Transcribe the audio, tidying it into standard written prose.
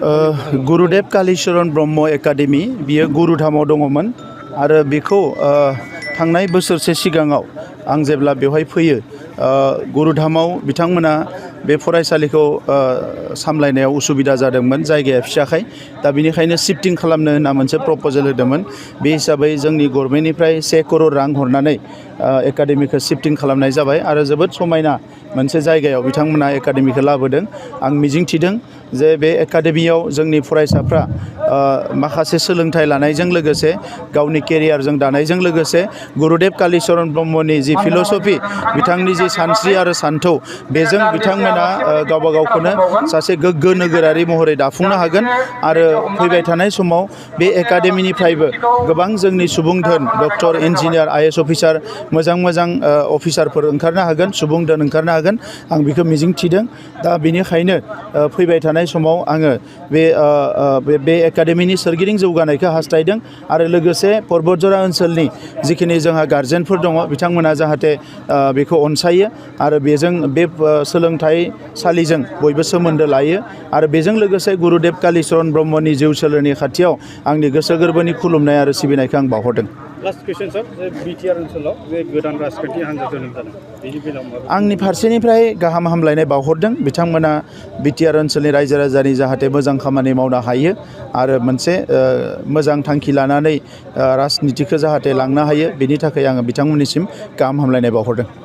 गुरुदेव Kalicharan Brahma academy बियो गुरुधामाव दङमोन आरो बेखौ थांनाय बोसोरसे सिगाङाव आं जेब्ला बेवहाय फैयो गुरुधामाव बिथांमोना बे फरायसालिखौ सामलायनायाव उसुबिदा जादोंमोन जायगाया फिसाखाय दा बिनिखायनो शिफ्टिं खालामनो होनना मोनसे प्रप'जेल होदोंमोन बे हिसाबै जोंनि गभर्नमेन्टनिफ्राय 1 करोड़ रां हरनानै एकाडेमिखौ शिफ्टिं खालामनाय जाबाय आरो जोबोद समायना मोनसे जायगायाव बिथांमोना एकाडेमिखौ लाबोदों आं मिजिंथिदों जे बे एकाडेमियाव जोंनि फरायसाफ्रा माखासे सोलोंथाइ लानायजों लोगोसे गावनि केरियारजों दानायजों लोगोसे गुरुदेव कालीचरण ब्रह्मनि जि फिल'सफि बिथांनि जि सानस्रि आरो सान्थौ बेजों बिथांमोना गावबा गावखौनो सासे गोग्गो नोगोरारि महरै दाफुंनो हागोन आरो फैबाय थानाय समाव बे एकाडेमिनिफ्रायबो गोबां जोंनि सुबुं धोन डक्टर इन्जिनियार आईएएस अफिसार मोजां अफिसारफोर ओंखारनो हागोन सुबुं धोन ओंखारनो हागोन आं बेखौ मिजिंथिदों दा बेनिखायनो फैबाय थानाय समाव आङो बे एकाडेमिनि सोरगिदिं जौगानायखौ हास्थायदों आरो लोगोसे पर्बतजरा ओनसोलनि जिखिनि जोंहा गार्जेनफोर दङ बिथांमोना जाहाथे बेखौ अनसायो आरो बेजों बे सोलोंथाइसालिजों बयबो सोमोन्दो लायो आरो बेजों लोगोसे गुरुदेव कालीचरण ब्रह्मनि जिउ सोलेरनि खाथियाव आंनि गोसो गोरबोनि खुलुमनाय आरो सिबिनायखौ आं बावहरदों। लास्ट कुइसन सार बिटिआर ओनसोलाव जे गोदान राजखान्थि हान्जा जोनोम जादों बेनि बेलायाव आंनि फारसेनिफ्राय गाहाम हामलायनाय बावहरदों बिथांमोना बिटिआर ओनसोलनि रायजो राजानि जाहाथे मोजां खामानि मावनो हायो आरो मोनसे मोजां थांखि लानानै राजनितिखौ जाहाथे लांनो हायो बेनि थाखाय आङो बिथांमोननिसिम गाहाम हामलायनाय बावहरदों।